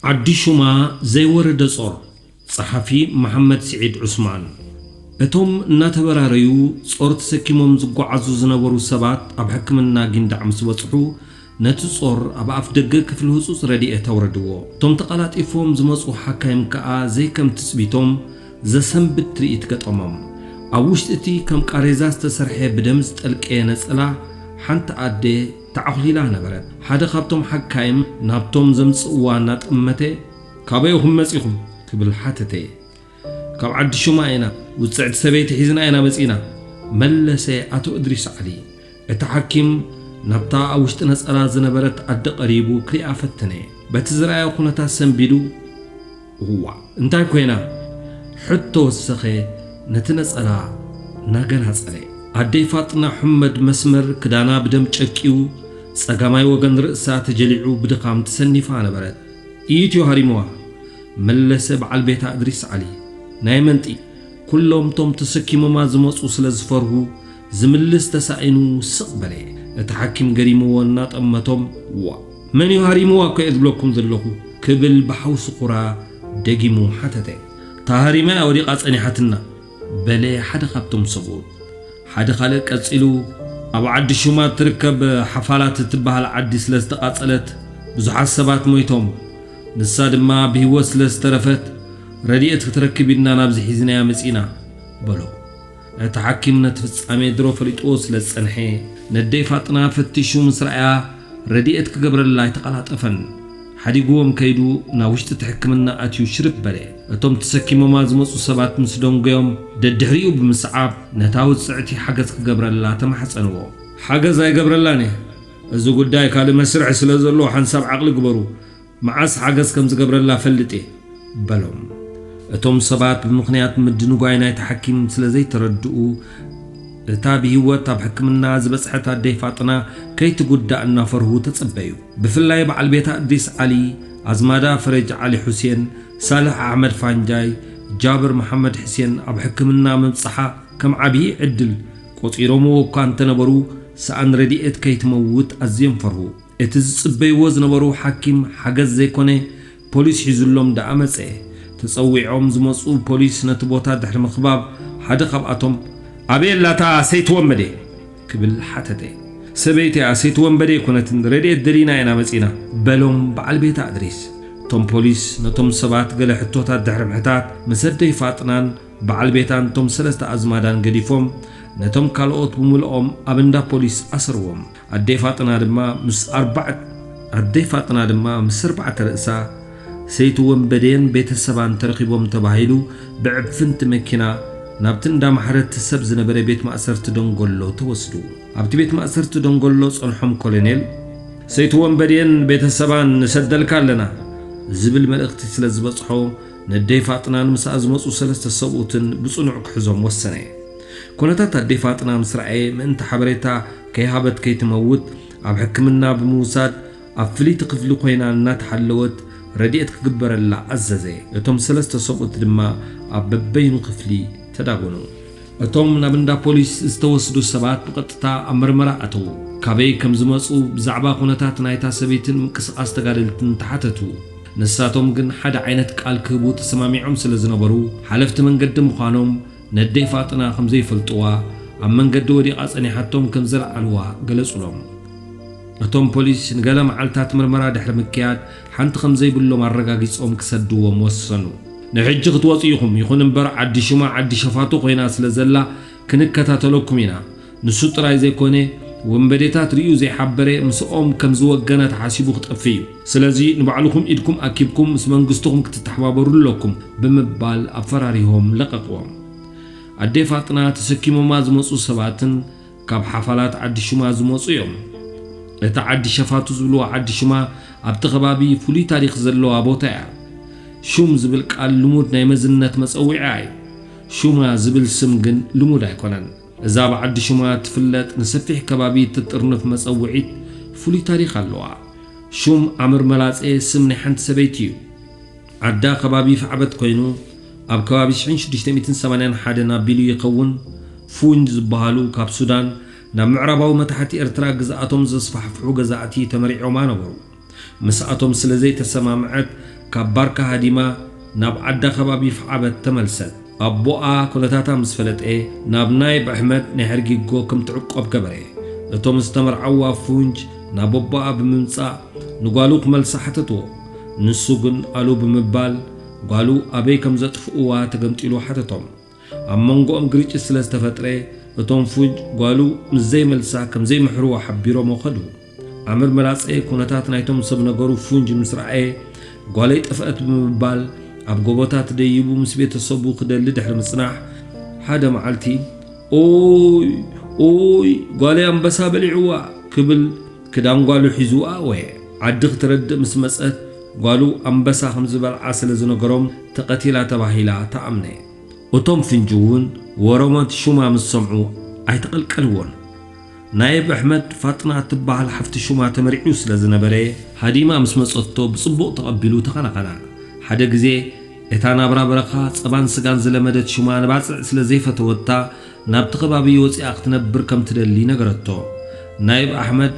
ዓዲ ሹማ ዘይወረደ ጾር። ጸሓፊ መሓመድ ስዒድ ዑስማን። እቶም እናተበራረዩ ጾር ተሰኪሞም ዝጓዓዙ ዝነበሩ ሰባት ኣብ ሕክምና ጊንዳዕ ምስ በጽሑ፣ ነቲ ጾር ኣብ ኣፍ ደገ ክፍሊ ህጹጽ ረድኤት ኣውረድዎ። እቶም ተቐላጢፎም ዝመጹ ሓካይም ከኣ ዘይከም ትጽቢቶም ዘሰንብድ ትርኢት ገጠሞም። ኣብ ውሽጢ እቲ ከም ቃሬዛ ዝተሰርሐ ብደም ዝጠልቀየ ነጸላ ሓንቲ ኣደ ተዓኹሊላ ነበረት። ሓደ ካብቶም ሓካይም ናብቶም ዘምጽእዋ እናጠመተ፣ "ካበይ ኢኹም መጺኹም?" ክብል ሓተተ። "ካብ ዓዲ ሹማ ኢና፣ ውጽዕቲ ሰበይቲ ሒዝና ኢና መጺና" መለሰ ኣቶ እድሪስ ዓሊ። እቲ ሓኪም ናብታ ኣብ ውሽጢ ነጸላ ዝነበረት ኣደ ቀሪቡ ክሪኣ ፈተነ። በቲ ዝረኣዮ ኩነታት ሰንቢዱ፣ "እዋእ፣ እንታይ ኮይና?" ሕቶ ወሰኸ፣ ነቲ ነጸላ እናገናጸለ። ኣደይ ፋጥና ሑመድ መስመር ክዳና ብደም ጨቂዩ፣ ጸጋማይ ወገን ርእሳ ተጀሊዑ ብድኻም ተሰኒፋ ነበረት። "ኢትዮ ሃሪምዋ" መለሰ በዓል ቤታ እድሪስ ዓሊ። ናይ መንጢ፣ ኩሎም እቶም ተሰኪሞማ ዝመጹ ስለ ዝፈርሁ፣ ዝምልስ ተሳኢኑ ስቕ በለ። እቲ ሓኪም ገሪምዎ እናጠመቶም፣ "ዋ፣ መን እዩ ሃሪምዋ እኮ እየ ዝብለኩም ዘለኹ?" ክብል ብሓውሲ ኩራ ደጊሙ ሓተተ። "እታ ሃሪማ እያ ወዲቓ ጸኒሓትና" በለ ሓደ ካብቶም ሰብኡት። ሓደ ካልእ ቀጺሉ፣ "ኣብ ዓዲ ሹማ እትርከብ ሓፋላት እትበሃል ዓዲ ስለ ዝተቓጸለት ብዙሓት ሰባት ሞይቶም፣ ንሳ ድማ ብህይወት ስለ ዝተረፈት ረድኤት ክትረክብ ኢልና ናብዚ ሒዝናያ መጺእና" በሎ። እቲ ሓኪም ነቲ ፍጻሜ ድሮ ፈሊጥዎ ስለ ዝጸንሐ፣ ነደይ ፋጥና ፈቲሹ ምስ ረኣያ፣ ረድኤት ክገብረላ ኣይተቐላጠፈን። ሓዲግዎም ከይዱ ናብ ውሽጢ እቲ ሕክምና ኣትዩ ሽርብ በለ። እቶም ተሰኪሞማ ዝመጹ ሰባት ምስ ደንጎዮም፣ ደድሕሪኡ ብምስዓብ ነታ ውጽዕቲ ሓገዝ ክገብረላ ተማሕጸንዎ። "ሓገዝ ኣይገብረላን እየ። እዚ ጉዳይ ካልእ መስርሒ ስለ ዘለዎ ሓንሳብ ዓቕሊ ግበሩ። መዓስ ሓገዝ ከም ዝገብረላ ፈልጥ እየ" በሎም። እቶም ሰባት ብምኽንያት ምድንጓይ ናይቲ ሓኪም ስለ ዘይተረድኡ፣ እታ ብህይወት ኣብ ሕክምና ዝበጽሐት ኣደይ ፋጥና ከይትጉዳእ እናፈርሁ ተጸበዩ። ብፍላይ በዓል ቤታ እድሪስ ዓሊ፣ ኣዝማዳ ፈረጅ ዓሊ ሑሴን፣ ሳልሕ ኣሕመድ ፋንጃይ፣ ጃብር መሓመድ ሕሴን ኣብ ሕክምና ምብጽሓ ከም ዓብዪ ዕድል ቆጺሮምዎ እኳ እንተነበሩ፣ ሰኣን ረድኤት ከይትመውት ኣዝዮም ፈርሁ። እቲ ዝጽበይዎ ዝነበሩ ሓኪም ሓገዝ ዘይኮነ፣ ፖሊስ ሒዙሎም ደኣ መጸ። ተጸዊዖም ዝመጹ ፖሊስ ነቲ ቦታ ድሕሪ ምኽባብ፣ ሓደ ካብኣቶም፣ "ኣበይ ኣላ እታ ሰይቲ ወንበዴ?" ክብል ሓተተ። "ሰበይቲ እያ፣ ሰይቲ ወንበዴ ኣይኮነትን፣ ረድኤት ደሊና ኢና መጺና" በሎም በዓል ቤታ እድሪስ። እቶም ፖሊስ ነቶም ሰባት ገለ ሕቶታት ድሕሪ ምሕታት፣ ምስ ኣደይ ፋጥናን በዓል ቤታን እቶም ሰለስተ ኣዝማዳን ገዲፎም፣ ነቶም ካልኦት ብምልኦም ኣብ እንዳ ፖሊስ ኣሰርዎም። ኣደይ ፋጥና ድማ ምስ ኣርባዕ-፣ ኣደይ ፋጥና ድማ ምስ ኣርባዕተ ርእሳ፣ ሰይቲ ወንበዴን ቤተሰባን ተረኺቦም ተባሂሉ፣ ብዕፍንቲ መኪና ናብቲ እንዳ ማሕረድቲ ሰብ ዝነበረ ቤት ማእሰርቲ ደንጎሎ ተወስዱ። ኣብቲ ቤት ማእሰርቲ ደንጎሎ ጸንሖም ኮሎኔል፣ "ሰይቲ ወንበዴን ቤተሰባን ንሰደልካ ኣለና" ዝብል መልእኽቲ ስለ ዝበጽሖ፣ ነደይ ፋጥናን ምስኣ ዝመጹ ሰለስተ ሰብኡትን ብጽኑዕ ክሕዞም ወሰነ። ኩነታት ኣደይ ፋጥና ምስ ረኣየ፣ ምእንቲ ሓበሬታ ከይሃበት ከይትመውት፣ ኣብ ሕክምና ብምውሳድ፣ ኣብ ፍልይቲ ክፍሊ ኮይና እናተሓለወት ረድኤት ክግበረላ ኣዘዘ። እቶም ሰለስተ ሰብኡት ድማ ኣብ በበይኑ ክፍሊ ተዳጎኑ። እቶም ናብ እንዳ ፖሊስ ዝተወስዱ ሰባት ብቐጥታ ኣብ መርመራ ኣተዉ። ካበይ ከም ዝመጹ፣ ብዛዕባ ኩነታት ናይታ ሰበይትን ምንቅስቓስ ተጋደልትን ተሓተቱ። ንሳቶም ግን ሓደ ዓይነት ቃል ክህቡ ተሰማሚዖም ስለ ዝነበሩ፣ ሓለፍቲ መንገዲ ምዃኖም ነደይ ፋጥና ከም ዘይፈልጥዋ፣ ኣብ መንገዲ ወዲቓ ጸኒሓቶም ከም ዘልዓልዋ ገለጹሎም። እቶም ፖሊስ ንገለ መዓልታት መርመራ ድሕሪ ምክያድ፣ ሓንቲ ከም ዘይብሎም ኣረጋጊጾም ክሰድዎም ወሰኑ። "ንሕጂ ክትወጹ ኢኹም፣ ይኹን እምበር ዓዲ ሹማ ዓዲ ሸፋቱ ኮይና ስለ ዘላ፣ ክንከታተለኩም ኢና። ንሱ ጥራይ ዘይኮነ፣ ወንበዴታት ርእዩ ዘይሓበረ ምስኦም ከም ዝወገነ ተሓሲቡ ክጠፍእ እዩ። ስለዚ ንባዕልኹም ኢድኩም ኣኪብኩም ምስ መንግስትኹም ክትተሓባበሩ ኣለኩም" ብምባል ኣፈራሪሆም ለቐቕዎም። ኣዴ ፋጥና ተሰኪሞማ ዝመጹ ሰባትን ካብ ሓፋላት ዓዲ ሹማ ዝመጹ እዮም። እታ ዓዲ ሸፋቱ ዝብልዋ ዓዲ ሹማ ኣብቲ ከባቢ ፍሉይ ታሪኽ ዘለዋ ቦታ እያ። ሹም ዝብል ቃል ልሙድ ናይ መዝነት መጸውዒያ እዩ። ሹማ ዝብል ስም ግን ልሙድ ኣይኮነን። እዛ ብዓዲ ሹማ ትፍለጥ ንሰፊሕ ከባቢ እትጥርንፍ መጸውዒት ፍሉይ ታሪኽ ኣለዋ። ሹም ኣምር መላጸ ስም ናይ ሓንቲ ሰበይቲ እዩ። ዓዳ ከባቢ ፋዕበት ኮይኑ ኣብ ከባቢ ሽሕን ሽዱሽተ ሚእትን ሰማንያን ሓደን ኣቢሉ ይኸውን። ፉንጅ ዝበሃሉ ካብ ሱዳን ናብ ምዕራባዊ መታሕቲ ኤርትራ ግዝኣቶም ዘስፋሕፍሑ ገዛእቲ ተመሪዖማ ነበሩ። ምስኣቶም ስለ ዘይተሰማምዐት ካብ ባርካ ሃዲማ ናብ ዓዳ ከባቢ ፋዕበት ተመልሰት። ኣቦኣ ኩነታታ ምስ ፈለጠ ናብ ናይብ ኣሕመድ ናይ ሕርጊጎ ከም ትዕቆብ ገበረ። እቶም ዝተመርዓዋ ፉንጅ ናብ ኣቦኣ ብምምጻእ ንጓሉ ክመልሳ ሓተትዎ። ንሱ ግን ኣሉ ብምባል ጓሉ ኣበይ ከም ዘጥፍእዋ ተገምጢሉ ሓተቶም። ኣብ መንጎኦም ግርጭት ስለ ዝተፈጥረ እቶም ፉንጅ ጓሉ ምስ ዘይመልሳ ከም ዘይምሕርዎ ሓቢሮሞ ከዱ። ዓምር መላጸ ኩነታት ናይቶም ሰብ ነገሩ ፉንጅ ምስ ረኣየ ጓለይ ጠፍአት ብምባል ኣብ ጎቦታት ደይቡ ምስ ቤተሰቡ ክደሊ ድሕሪ ምጽናሕ ሓደ መዓልቲ ኦይ ኦይ ጓለይ ኣንበሳ በሊዕዋ ክብል ክዳን ጓሉ ሒዙ ኣወየ። ዓዲ ክትረድእ ምስ መጸት ጓሉ ኣንበሳ ከም ዝበልዓ ስለ ዝነገሮም ተቐቲላ ተባሂላ ተኣምነ። እቶም ፍንጂ እውን ወረሞት ሹማ ምስ ሰምዑ ኣይተቐልቀልዎን። ናይብ ኣሕመድ ፋጥና እትበሃል ሓፍቲ ሹማ ተመሪዑ ስለ ዝነበረ ሃዲማ ምስ መጸቶ ብጽቡቕ ተቐቢሉ ተኸናኸና። ሓደ ግዜ እታ ናብራ በረኻ ጸባን ስጋን ዝለመደት ሹማ ንባጽዕ ስለ ዘይፈተወታ ናብቲ ከባቢ ወጺኣ ክትነብር ከም ትደሊ ነገረቶ። ናይብ ኣሕመድ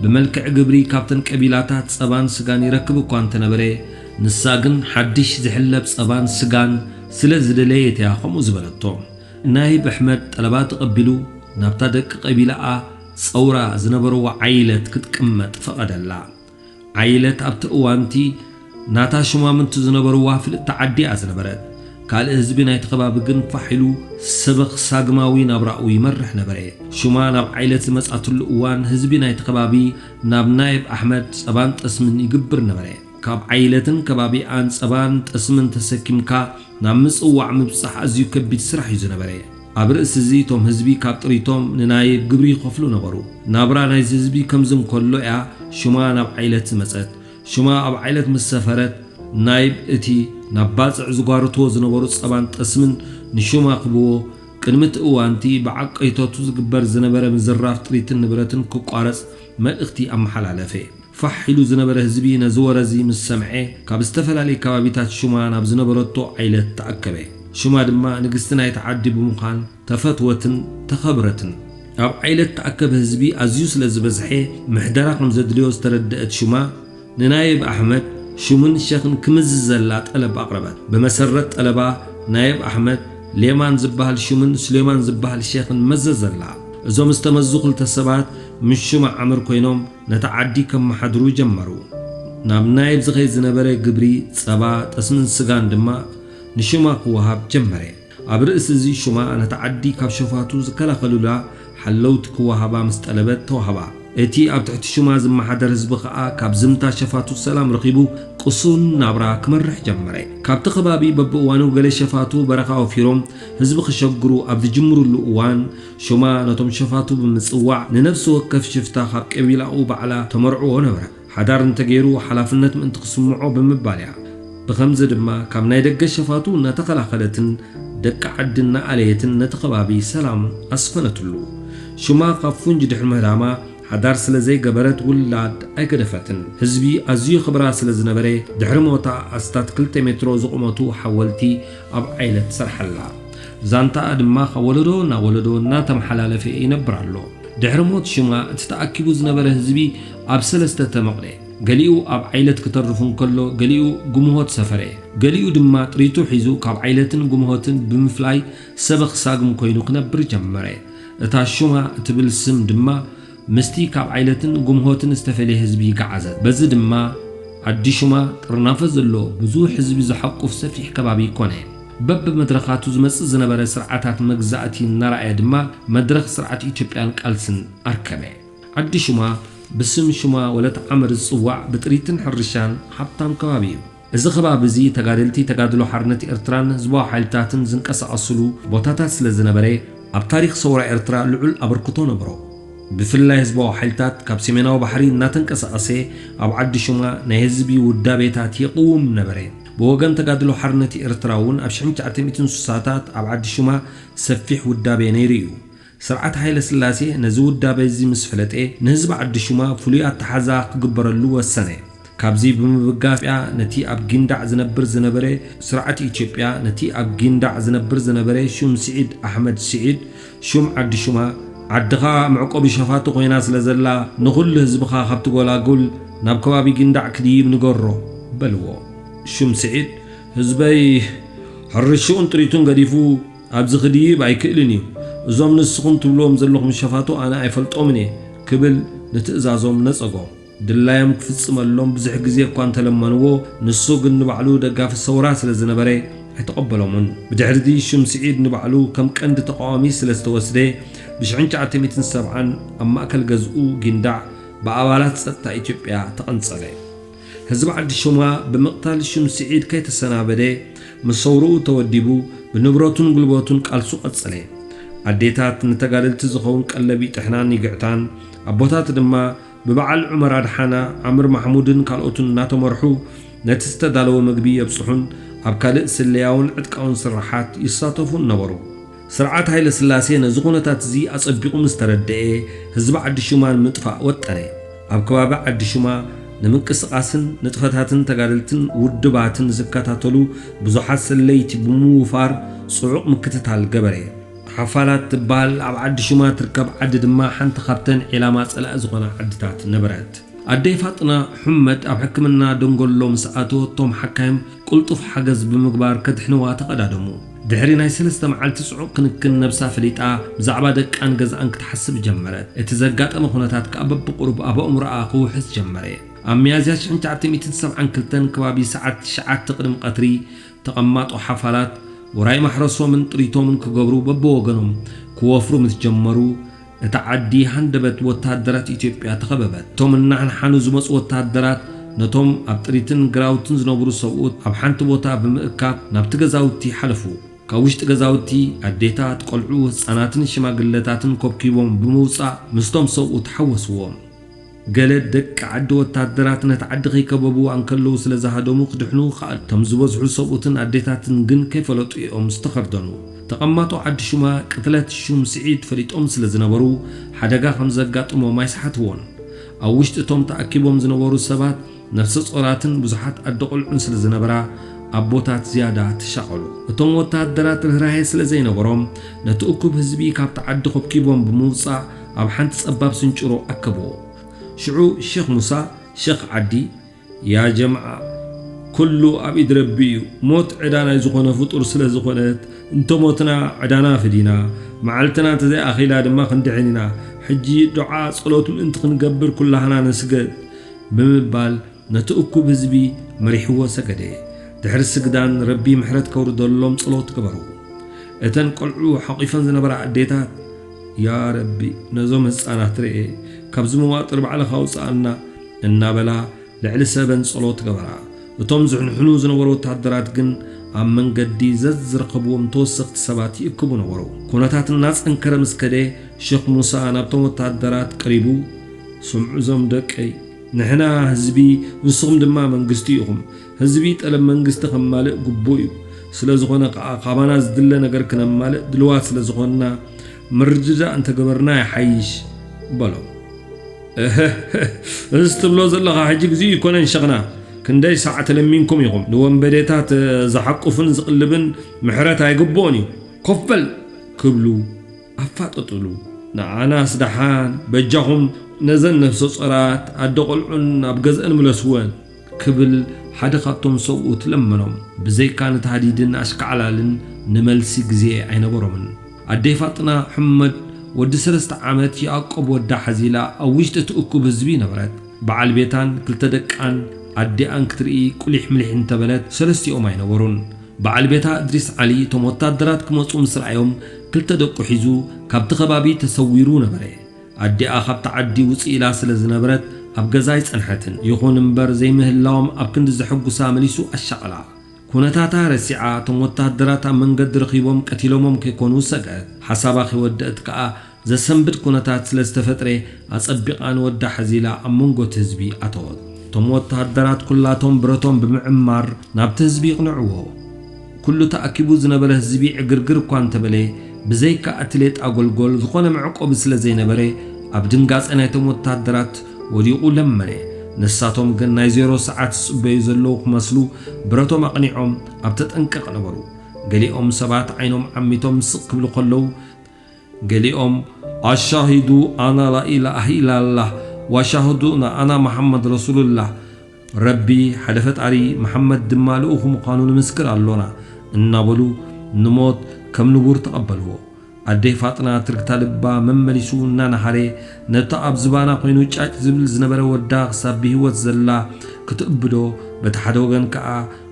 ብመልክዕ ግብሪ ካብተን ቀቢላታት ጸባን ስጋን ይረክብ እኳ እንተነበረ ንሳ ግን ሓድሽ ዝሕለብ ጸባን ስጋን ስለ ዝደለየት እያ ከምኡ ዝበለቶ። ናይብ ኣሕመድ ጠለባ ተቐቢሉ ናብታ ደቂ ቀቢላኣ ጸውራ ዝነበርዋ ዓይለት ክትቅመጥ ፈቐደላ። ዓይለት ኣብቲ እዋንቲ ናታ ሽማምንቲ ዝነበርዋ ፍልጥቲ ዓዲ እያ ዝነበረት። ካልእ ህዝቢ ናይቲ ከባቢ ግን ፋሕ ኢሉ ሰበኽ ሳግማዊ ናብራኡ ይመርሕ ነበረ። ሹማ ናብ ዓይለት ዝመጻትሉ እዋን ህዝቢ ናይቲ ከባቢ ናብ ናይብ ኣሕመድ ጸባን ጠስምን ይግብር ነበረ። ካብ ዓይለትን ከባቢኣን ጸባን ጠስምን ተሰኪምካ ናብ ምጽዋዕ ምብጻሕ ኣዝዩ ከቢድ ስራሕ እዩ ዝነበረ። ኣብ ርእሲ እዚ እቶም ህዝቢ ካብ ጥሪቶም ንናይብ ግብሪ ይኸፍሉ ነበሩ። ናብራ ናይዚ ህዝቢ ከምዚ እንከሎ እያ ሽማ ናብ ዓይለት ዝመጸት። ሽማ ኣብ ዓይለት ምስ ሰፈረት ናይብ እቲ ናብ ባጽዕ ዝጓርትዎ ዝነበሩ ጸባን ጠስምን ንሹማ ክብዎ ቅድሚ እቲ እዋንቲ ብዓቀይቶቱ ዝግበር ዝነበረ ምዝራፍ ጥሪትን ንብረትን ክቋረጽ መልእኽቲ ኣመሓላለፈ። ፋሕ ኢሉ ዝነበረ ህዝቢ ነዚ ወረ እዚ ምስ ሰምዐ ካብ ዝተፈላለየ ከባቢታት ሹማ ናብ ዝነበረቶ ዓይለት ተኣከበ። ሹማ ድማ ንግስቲ ናይቲ ዓዲ ብምዃን ተፈትወትን ተኸብረትን። ኣብ ዓይለት ተኣከበ ህዝቢ ኣዝዩ ስለ ዝበዝሐ ምሕደራ ከም ዘድልዮ ዝተረደአት ሹማ ንናይብ ኣሕመድ ሹምን ሸኽን ክምዝዘላ ጠለብ ኣቕረበት። ብመሰረት ጠለባ ናይብ ኣሕመድ ሌማን ዝበሃል ሹምን ስሌማን ዝበሃል ሸኽን መዘዘላ። እዞም ዝተመዙ ክልተ ሰባት ምስ ሹማ ዓምር ኮይኖም ነታ ዓዲ ከመሓድሩ ጀመሩ። ናብ ናይብ ዝኸይድ ዝነበረ ግብሪ ጸባ፣ ጠስምን ስጋን ድማ ንሹማ ክወሃብ ጀመረ። ኣብ ርእሲ እዚ ሹማ ነታ ዓዲ ካብ ሸፋቱ ዝከላኸሉላ ሓለውቲ ክወሃባ ምስ ጠለበት ተዋህባ። እቲ ኣብ ትሕቲ ሹማ ዝመሓደር ህዝቢ ኸኣ ካብ ዝምታ ሸፋቱ ሰላም ረኺቡ ቅሱን ናብራ ክመርሕ ጀመረ። ካብቲ ከባቢ በብእዋኑ ገለ ሸፋቱ በረኻ ወፊሮም ህዝቢ ክሸግሩ ኣብ ዝጅምሩሉ እዋን ሹማ ነቶም ሸፋቱ ብምጽዋዕ ንነፍሲ ወከፍ ሽፍታ ካብ ቀቢላኡ ባዕላ ተመርዕዎ ነበረ። ሓዳር እንተገይሩ ሓላፍነት ምእንቲ ክስምዖ ብምባል እያ። ብኸምዚ ድማ ካብ ናይ ደገ ሸፋቱ እናተኸላኸለትን ደቂ ዓዲ እናኣለየትን ነቲ ከባቢ ሰላም ኣስፈነትሉ። ሽማ ካብ ፉንጅ ድሕሪ ምህዳማ ሓዳር ስለ ዘይገበረት ውላድ ኣይገደፈትን። ህዝቢ ኣዝዩ ክብራ ስለ ዝነበረ ድሕሪ ሞታ ኣስታት ክልተ ሜትሮ ዝቑመቱ ሓወልቲ ኣብ ዓይለት ሰርሓላ። ዛንታኣ ድማ ካብ ወለዶ ናብ ወለዶ እናተመሓላለፈ ይነብር ኣሎ። ድሕሪ ሞት ሽማ እቲ ተኣኪቡ ዝነበረ ህዝቢ ኣብ ሰለስተ ተመቕለ። ገሊኡ ኣብ ዓይለት ክተርፍ እንከሎ ገሊኡ ጉምሆት ሰፈረ። ገሊኡ ድማ ጥሪቱ ሒዙ ካብ ዓይለትን ጉምሆትን ብምፍላይ ሰበኽ ሳግም ኮይኑ ክነብር ጀመረ። እታ ሹማ እትብል ስም ድማ ምስቲ ካብ ዓይለትን ጉምሆትን ዝተፈልየ ህዝቢ ገዓዘት። በዚ ድማ ዓዲ ሹማ ጥርናፈ ዘሎ ብዙሕ ህዝቢ ዝሓቁፍ ሰፊሕ ከባቢ ኮነ። በብመድረኻቱ ዝመጽእ ዝነበረ ስርዓታት መግዛእቲ እናረኣየ ድማ መድረኽ ስርዓት ኢትዮጵያን ቃልስን ኣርከበ። ዓዲ ሹማ ብስም ሹማ ወለት ዓመር ዝጽዋዕ ብጥሪትን ሕርሻን ሃብታም ከባቢ እዩ። እዚ ከባቢ እዚ ተጋደልቲ ተጋድሎ ሓርነት ኤርትራን ህዝባዊ ሓይልታትን ዝንቀሳቐስሉ ቦታታት ስለ ዝነበረ ኣብ ታሪኽ ሰውራ ኤርትራ ልዑል ኣበርክቶ ነበሮ። ብፍላይ ህዝባዊ ሓይልታት ካብ ሰሜናዊ ባሕሪ እናተንቀሳቐሰ ኣብ ዓዲ ሹማ ናይ ህዝቢ ውዳቤታት የቕውም ነበረ። ብወገን ተጋድሎ ሓርነት ኤርትራ እውን ኣብ ሽሕን ትሽዓተ ሚእትን ስሳታት ኣብ ዓዲ ሹማ ሰፊሕ ውዳቤ ነይሩ እዩ። ስርዓት ሃይለ ስላሴ ነዚ ውዳቤ እዚ ምስ ፈለጠ ንህዝቢ ዓዲ ሹማ ፍሉይ ኣተሓዛ ክግበረሉ ወሰነ። ካብዚ ብምብጋስ ኢትዮጵያ ነቲ ኣብ ጊንዳዕ ዝነብር ዝነበረ ስርዓት ኢትዮጵያ ነቲ ኣብ ጊንዳዕ ዝነብር ዝነበረ ሹም ስዒድ ኣሕመድ ስዒድ ሹም ዓዲ ሹማ፣ ዓድኻ መዕቆቢ ሸፋቱ ኮይና ስለ ዘላ፣ ንኹሉ ህዝብኻ ካብቲ ጎላጉል ናብ ከባቢ ጊንዳዕ ክድይብ ንገሮ በልዎ። ሹም ስዒድ፣ ህዝበይ ሕርሽኡን ጥሪቱን ገዲፉ ኣብዚ ክድይብ ኣይክእልን እዩ። እዞም ንስኹም ትብልዎም ዘለኹም ሸፋቱ ኣነ ኣይፈልጦምን እየ ክብል ንትእዛዞም ነጸጎ። ድላዮም ክፍጽመሎም ብዙሕ ግዜ እኳ እንተለመንዎ፣ ንሱ ግን ንባዕሉ ደጋፊ ሰውራ ስለ ዝነበረ ኣይተቐበሎምን። ብድሕርዚ ሹም ስዒድ ንባዕሉ ከም ቀንዲ ተቓዋሚ ስለ ዝተወስደ፣ ብ1970 ኣብ ማእከል ገዝኡ ጊንዳዕ ብኣባላት ጸጥታ ኢትዮጵያ ተቐንጸለ። ህዝቢ ዓዲ ሹማ ብምቕታል ሹም ስዒድ ከይተሰናበደ፣ ምስ ሰውርኡ ተወዲቡ፣ ብንብረቱን ጉልበቱን ቃልሱ ቀጸለ። ኣዴታት ንተጋደልቲ ዝኸውን ቀለብ ይጥሕናን ይግዕታን፣ ኣቦታት ድማ ብበዓል ዑመር ኣድሓና፣ ዓምር ማሕሙድን ካልኦትን እናተመርሑ ነቲ ዝተዳለወ ምግቢ የብጽሑን ኣብ ካልእ ስለያውን ዕጥቃውን ስርሓት ይሳተፉን ነበሩ። ስርዓት ሃይለ ስላሴ ነዚ ኩነታት እዚ ኣጸቢቑ ምስ ተረድኤ፣ ህዝቢ ዓዲ ሹማ ንምጥፋእ ወጠነ። ኣብ ከባቢ ዓዲ ሹማ ንምንቅስቓስን ንጥፈታትን ተጋደልትን ውድባትን ዝከታተሉ ብዙሓት ሰለይቲ ብምውፋር ጽዑቕ ምክትታል ገበረ። ሓፋላት ትበሃል ኣብ ዓዲ ሹማ ትርከብ ዓዲ ድማ ሓንቲ ካብተን ዒላማ ጸላኢ ዝኾና ዓድታት ነበረት። ኣደይ ፋጥና ሑመድ ኣብ ሕክምና ደንጎሎ ምስ ኣተወ፣ እቶም ሓካይም ቅልጡፍ ሓገዝ ብምግባር ከድሕንዋ ተቐዳደሙ። ድሕሪ ናይ ሰለስተ መዓልቲ ጽዑቕ ክንክን ነብሳ ፈሊጣ ብዛዕባ ደቃን ገዛኣን ክትሓስብ ጀመረት። እቲ ዘጋጠመ ኩነታት ከኣ በብቁሩብ ኣብ ኣእምሮኣ ክውሕዝ ጀመረ። ኣብ ሚያዝያ 1972 ከባቢ ሰዓት ትሽዓተ ቅድሚ ቀትሪ ተቐማጦ ሓፋላት ውራይ ማሕረሶምን ጥሪቶምን ክገብሩ በብወገኖም ክወፍሩ ምስ ጀመሩ፣ እታ ዓዲ ሃንደበት ወተሃደራት ኢትዮጵያ ተኸበበት። እቶም እናሓንሓኑ ዝመጹ ወተሃደራት ነቶም ኣብ ጥሪትን ግራውትን ዝነብሩ ሰብኡት ኣብ ሓንቲ ቦታ ብምእካብ ናብቲ ገዛውቲ ሓለፉ። ካብ ውሽጢ ገዛውቲ ኣዴታት፣ ቆልዑ፣ ህጻናትን ሽማግለታትን ኮብኪቦም ብምውጻእ ምስቶም ሰብኡት ሓወስዎም። ገለ ደቂ ዓዲ ወተሃደራት ነቲ ዓዲ ከይከበብዋ እንከለዉ ስለ ዝሃደሙ ክድሕኑ ከኣሉ። እቶም ዝበዝሑ ሰብኡትን ኣዴታትን ግን ከይፈለጡ እዮም ዝተኸርደኑ። ተቐማጦ ዓዲ ሹማ ቅትለት ሹም ስዒድ ፈሊጦም ስለ ዝነበሩ ሓደጋ ከም ዘጋጥሞም ኣይሰሓትዎን። ኣብ ውሽጢ እቶም ተኣኪቦም ዝነበሩ ሰባት ነፍሰ ጾራትን ብዙሓት ኣደ ቆልዑን ስለ ዝነበራ ኣቦታት ዝያዳ ተሻቐሉ። እቶም ወተሃደራት ርህራሄ ስለ ዘይነበሮም ነቲ እኩብ ህዝቢ ካብቲ ዓዲ ኮብኪቦም ብምውጻእ ኣብ ሓንቲ ጸባብ ስንጭሮ ኣከብዎ። ሽዑ ሼኽ ሙሳ፣ ሼኽ ዓዲ፣ ያ ጀምዓ፣ ኩሉ ኣብ ኢድ ረቢ እዩ። ሞት ዕዳ ናይ ዝኾነ ፍጡር ስለ ዝኾነት፣ እንተሞትና ዕዳና ፍዲና፣ መዓልትና እንተዘይኣኺላ ድማ ክንድሕን ኢና። ሕጂ ዱዓ ጸሎት ምእንቲ ክንገብር ኩላህና ንስገድ ብምባል ነቲ እኩብ ህዝቢ መሪሕዎ ሰገደ። ድሕሪ ስግዳን ረቢ ምሕረት ከውርደሎም ጸሎት ገበሩ። እተን ቆልዑ ሓቒፈን ዝነበራ ኣዴታት፣ ያ ረቢ፣ ነዞም ህጻናት ርኤ፣ ካብዚ መዋጥር ባዕልኻ ኣውጽኣና እናበላ ልዕሊ ሰበን ጸሎት ገበራ። እቶም ዝሕንሕኑ ዝነበሩ ወተሃደራት ግን ኣብ መንገዲ ዘዝረኸብዎም ተወሰኽቲ ሰባት ይእክቡ ነበሩ። ኩነታት እናጸንከረ ምስ ከደ፣ ሼኽ ሙሳ ናብቶም ወተሃደራት ቀሪቡ፣ ስምዑ እዞም ደቀይ፣ ንሕና ህዝቢ፣ ንስኹም ድማ መንግስቲ ኢኹም። ህዝቢ ጠለብ መንግስቲ ከማልእ ግቡእ እዩ። ስለ ዝኾነ ከኣ ካባና ዝድለ ነገር ክነማልእ ድልዋት ስለ ዝኾንና ምርድዳእ እንተገበርና ይሓይሽ በሎም። እህህህ፣ እዚ ትብሎ ዘለኻ ሕጂ ግዜኡ ኣይኮነን ሸኽና። ክንደይ ሳዕ ተለሚንኩም ኢኹም ንወንበዴታት ዝሓቁፍን ዝቕልብን ምሕረት ኣይግብኦን እዩ። ኮፍ በል ክብሉ ኣፋጠጥሉ። ንኣናስ ደሓን በጃኹም ነዘን ነፍሰ ጾራት ኣደ ቆልዑን ኣብ ገዝአን ምለስወን ክብል ሓደ ካብቶም ሰብኡት ለመኖም። ብዘይካ ንታህዲድን ኣሽካዕላልን ንመልሲ ግዜ ኣይነበሮምን። ኣደይ ፋጥና ሕመድ ወዲ ሰለስተ ዓመት ያዕቆብ ወዳ ሓዚላ ኣብ ውሽጢ እቲ እኩብ ህዝቢ ነበረት። በዓል ቤታን ክልተ ደቃን ኣዲኣን ክትርኢ ቁሊሕ ምሊሕ እንተበለት ሰለስቲኦም ኣይነበሩን። በዓል ቤታ እድሪስ ዓሊ እቶም ወታደራት ክመጹ ምስ ረኣዮም ክልተ ደቁ ሒዙ ካብቲ ከባቢ ተሰዊሩ ነበረ። ኣዲኣ ካብቲ ዓዲ ውጽእ ኢላ ስለ ዝነበረት ኣብ ገዛ ኣይጸንሐትን። ይኹን እምበር ዘይምህላዎም ኣብ ክንዲ ዘሐጉሳ መሊሱ ኣሻቕላ። ኩነታታ ረሲዓ እቶም ወታደራት ኣብ መንገዲ ረኺቦም ቀቲሎሞም ከይኮኑ ሰግኣት። ሓሳባ ከይወደአት ከኣ ዘሰንብድ ኩነታት ስለ ዝተፈጥረ ኣጸቢቓ ንወዳ ሓዚላ ኣብ መንጎ እቲ ህዝቢ ኣተወት። እቶም ወተሃደራት ኩላቶም ብረቶም ብምዕማር ናብቲ ህዝቢ ይቕንዕዎ። ኩሉ ተኣኪቡ ዝነበረ ህዝቢ ዕግርግር እኳ እንተበለ፣ ብዘይካ እቲ ሌጣ ጎልጎል ዝኾነ መዕቆቢ ስለ ዘይነበረ፣ ኣብ ድንጋጸ ናይቶም ወተሃደራት ወዲቑ ለመነ። ንሳቶም ግን ናይ ዜሮ ሰዓት ዝጽበዩ ዘለዉ ክመስሉ ብረቶም ኣቕኒዖም ኣብ ተጠንቀቕ ነበሩ። ገሊኦም ሰባት ዓይኖም ዓሚቶም ስቕ ክብሉ ከለዉ፣ ገሊኦም ኣሻሂዱ ኣና ላኢላሃ ኢላላህ ዋሻህዱና ኣና መሓመድ ረሱሉላህ፣ ረቢ ሓደ ፈጣሪ፣ መሓመድ ድማ ልኡኹ ምዃኑ ንምስክር ኣሎና እናበሉ ንሞት ከም ንቡር ተቐበልዎ። ኣደይ ፋጥና ትርግታ ልባ መመሊሱ እናነሃረ ነታ ኣብ ዝባና ኮይኑ ጫጭ ዝብል ዝነበረ ወዳ ክሳብ ብህይወት ዘላ ክትእብዶ፣ በቲ ሓደ ወገን ከኣ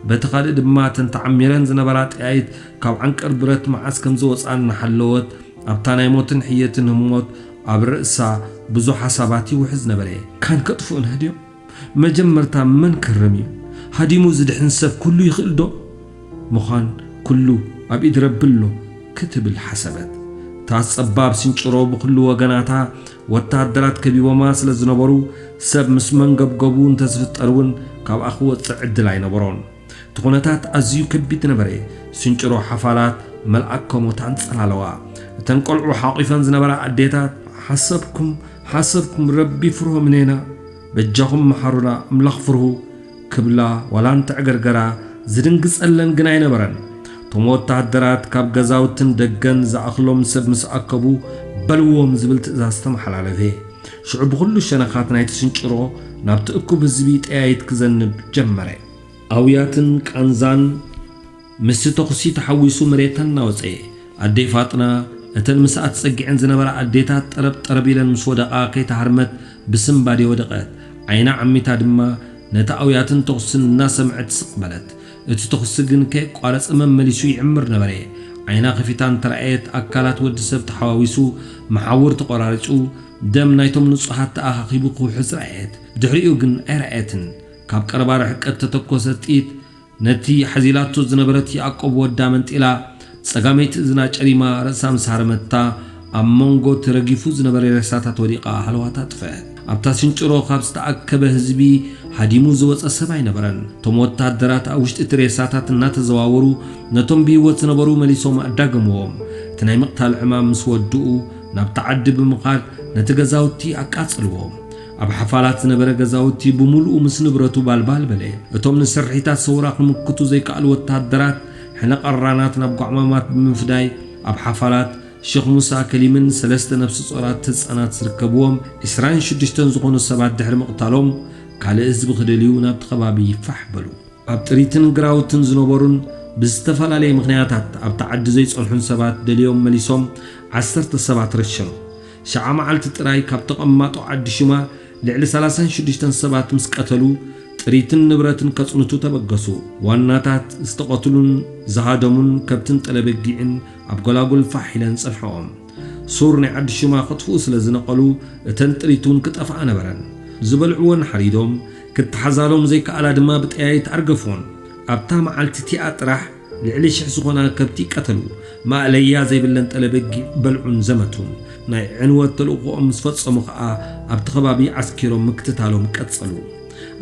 በቲ ካልእ ድማ እተን ተዓሚረን ዝነበራ ጠያይት ካብ ዓንቀር ብረት መዓስ ከም ዝወጽኣን እናሓለወት ኣብታ ናይ ሞትን ሕየትን ህሞት ኣብ ርእሳ ብዙሕ ሓሳባት ይውሕዝ ነበረ። ካን ከጥፍኡና ድዮም? መጀመርታ መን ክርም እዩ? ሃዲሙ ዝድሕን ሰብ ኩሉ ይኽእል ዶ? ምዃን ኩሉ ኣብ ኢድ ረቢ ኣሎ ክትብል ሓሰበት። እታ ጸባብ ስንጭሮ ብኹሉ ወገናታ ወተሃደራት ከቢቦማ ስለ ዝነበሩ ሰብ ምስ መንገብገቡ እንተዝፍጠር እውን ካብኣ ክወጽእ ዕድል ኣይነበሮን። እቲ ኩነታት ኣዝዩ ከቢድ ነበረ። ስንጭሮ ሓፋላት መልኣከ ሞት ኣንጸላለዋ። እተን ቆልዑ ሓቒፈን ዝነበራ ኣዴታት ሓሰብኩም ሓሰብኩም ረቢ ፍርሆ ምኔና በጃኹም መሓሩና ኣምላኽ ፍርሁ ክብላ ዋላ እንተዕገርገራ ዝድንግጸለን ግን ኣይነበረን። እቶም ወተሃደራት ካብ ገዛውትን ደገን ዝኣኽሎም ሰብ ምስ ኣከቡ በልዎም ዝብል ትእዛዝ ተመሓላለፈ። ሽዑ ብኹሉ ሸነኻት ናይቲ ስንጭሮ ናብቲ እኩብ ህዝቢ ጠያይት ክዘንብ ጀመረ። ኣውያትን ቃንዛን ምስቲ ተኹሲ ተሓዊሱ መሬት እናወጸ፣ ኣደይ ፋጥና እተን ምስኣ ተጸጊዐን ዝነበራ ኣዴታት ጠረብ ጠረብ ኢለን ምስ ወደቓ ከይተሃርመት ብስንባዴ ወደቐት። ዓይና ዓሚታ ድማ ነቲ ኣውያትን ተኹስን እናሰምዐት ስቕ በለት። እቲ ተኹሲ ግን ከየቋረጸ መመሊሱ ይዕምር ነበረ። ዓይና ከፊታ እንተረኣየት ኣካላት ወዲ ሰብ ተሓዋዊሱ መሓውር ተቖራሪጹ ደም ናይቶም ንጹሃት ተኣኻኺቡ ክውሕዝ ረኣየት። ብድሕሪኡ ግን ኣይረኣየትን። ካብ ቀረባ ርሕቀት ተተኮሰ ጥይት ነቲ ሓዚላቶ ዝነበረት ያዕቆብ ወዳ መንጢላ፣ ጸጋመይቲ እዝና ጨሪማ ርእሳ ምስ ሃረመታ፣ ኣብ መንጎ እቲ ረጊፉ ዝነበረ ሬሳታት ወዲቓ ሃለዋታ ጥፍአት። ኣብታ ስንጭሮ ካብ ዝተኣከበ ህዝቢ ሃዲሙ ዝወጸ ሰብ ኣይነበረን። እቶም ወተሃደራት ኣብ ውሽጢ እቲ ሬሳታት እናተዘዋወሩ ነቶም ብህይወት ዝነበሩ መሊሶም ኣዳገምዎም። እቲ ናይ ምቕታል ዕማም ምስ ወድኡ ናብቲ ዓዲ ብምኻድ ነቲ ገዛውቲ ኣቃጸልዎ። ኣብ ሓፋላት ዝነበረ ገዛውቲ ብምሉኡ ምስ ንብረቱ ባልባል በለ። እቶም ንስርሒታት ሰውራ ክምክቱ ዘይከኣሉ ወተሃደራት ሕነ ቀራናት ናብ ጓዕማማት ብምፍዳይ ኣብ ሓፋላት ሸኽ ሙሳ ከሊምን ሰለስተ ነፍሲ ጾራት ህጻናት ዝርከብዎም ዕስራን ሽዱሽተን ዝኾኑ ሰባት ድሕሪ ምቕታሎም ካልእ ህዝቢ ክደልዩ ናብቲ ከባቢ ፋሕ በሉ። ኣብ ጥሪትን ግራውትን ዝነበሩን ብዝተፈላለየ ምኽንያታት ኣብቲ ዓዲ ዘይጸንሑን ሰባት ደልዮም መሊሶም ዓሰርተ ሰባት ረሸኑ። ሸዓ መዓልቲ ጥራይ ካብ ተቐማጦ ዓዲ ሽማ ልዕሊ ሰላሳን ሽዱሽተን ሰባት ምስ ቀተሉ ጥሪትን ንብረትን ከጽንቱ ተበገሱ። ዋናታት ዝተቐትሉን ዝሃደሙን ከብትን ጠለበጊዕን ኣብ ጎላጉል ፋሕ ኢለን ጸንሐኦም። ሱር ናይ ዓዲ ሽማ ከጥፍኡ ስለ ዝነቐሉ እተን ጥሪት እውን ክጠፍኣ ነበረን። ዝበልዕወን ሓሪዶም ክተሓዛሎም ዘይከኣላ ድማ ብጠያይት ኣርገፍወን። ኣብታ መዓልቲ እቲኣ ጥራሕ ልዕሊ ሽሕ ዝኾና ከብቲ ቀተሉ። ማእለያ ዘይብለን ጠለበጊ በልዑን ዘመቱን። ናይ ዕንወት ተልእኾኦም ምስ ፈጸሙ ኸኣ ኣብቲ ከባቢ ዓስኪሮም ምክትታሎም ቀጸሉ።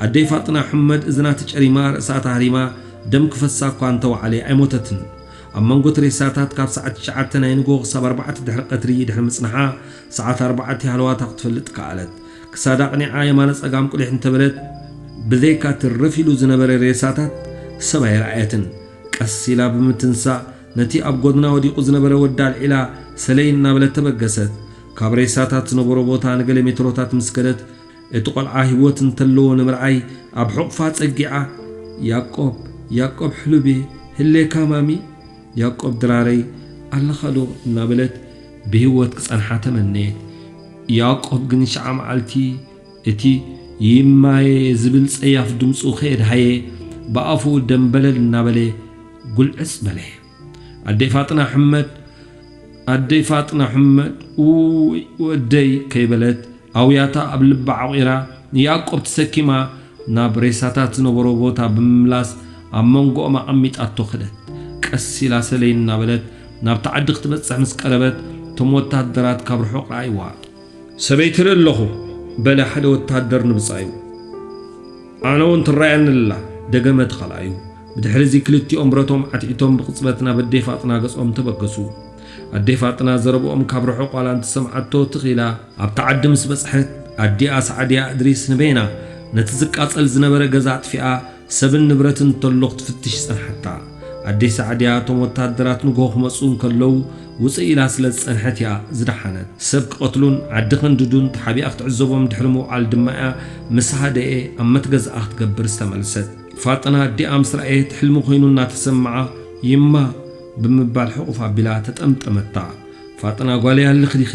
ኣደይ ፋጥና ሕመድ እዝና ተጨሪማ ርእሳ ተሃሪማ ደም ክፈሳ እኳ እንተወዓለ ኣይሞተትን። ኣብ መንጎ እቲ ሬሳታት ካብ ሰዓት ትሽዓተ ናይ ንግሆ ክሳብ ኣርባዕተ ድሕሪ ቀትሪ ድሕሪ ምጽንሓ ሰዓት ኣርባዕተ ሃለዋታ ክትፈልጥ ከኣለት። ክሳዳ ኣቕኒዓ የማነ ጸጋም ቁሊሕ እንተበለት ብዘይካ እቲ ረፍ ኢሉ ዝነበረ ሬሳታት ሰብ ኣይረኣየትን። ቀስ ኢላ ብምትንሳእ ነቲ ኣብ ጎድና ወዲቑ ዝነበረ ወዳ ኣልዒላ ሰለይ እናበለት ተበገሰት። ካብ ሬሳታት ዝነበሮ ቦታ ንገለ ሜትሮታት ምስ ከደት እቲ ቆልዓ ህይወት እንተለዎ ንምርኣይ ኣብ ሕቑፋ ጸጊዓ ያቆብ ያቆብ ሕሉቤ ህሌካ ማሚ ያቆብ ድራረይ ኣለኻዶ እናበለት ብህይወት ክጸንሓ ተመነየት። ያቆብ ግን ሸዓ መዓልቲ እቲ ይማየ ዝብል ጸያፍ ድምጹ ከየድሃየ ብኣፉ ደምበለል እናበለ ጉልዕጽ በለ። ኣደይ ፋጥና ሕመድ ኣደይ ፋጥና ሕመድ ውይ ወደይ ከይበለት ኣውያታ ኣብ ልባ ዓቑራ ንያዕቆብ ተሰኪማ ናብ ሬሳታት ዝነበሮ ቦታ ብምምላስ ኣብ መንጎኦም ኣቐሚጣቶ ከደት። ቀስ ኢላ ሰለይ እናበለት ናብቲ ዓዲ ክትበጽሕ ምስ ቀረበት እቶም ወታደራት ካብ ርሑቕ ረኣይዋ። ሰበይቲ ርኢ ኣለኹ በለ ሓደ ወታደር ንብጻዩ። ኣነ እውን ትረኣየኒ ኣላ ደገመ እቲ ካልኣዩ። ብድሕሪ እዚ ክልቲኦም ብረቶም ዓትዒቶም ብቕጽበት ናብ ኣደይ ፋጥና ገጾም ተበገሱ። ኣደይ ፋጥና ዘረብኦም ካብ ርሑቕ ዋላ እንተሰምዓቶ ትኽ ኢላ ኣብቲ ዓዲ ምስ በጽሐት ኣዲኣ ሳዕድያ እድሪስ ንበይና ነቲ ዝቃጸል ዝነበረ ገዛ ኣጥፊኣ ሰብን ንብረትን እንተሎ ክትፍትሽ ጸንሓታ። ኣደይ ሳዕድያ እቶም ወታደራት ንግሆ ክመጹ እንከለዉ ውጽእ ኢላ ስለ ዝጸንሐት እያ ዝደሓነት። ሰብ ክቐትሉን ዓዲ ከንድዱን ተሓቢኣ ክትዕዘቦም ድሕሪ ምውዓል ድማ እያ ምስ ሃደኤ ኣብ መትገዝኣ ክትገብር ዝተመልሰት። ፋጥና ኣዲኣ ምስ ረኣየት ሕልሚ ኮይኑ እናተሰምዓ፣ "ይማ" ብምባል ሕቑፍ ኣቢላ ተጠምጠመታ። "ፋጥና ጓለይ ኣለኺ ዲኺ?"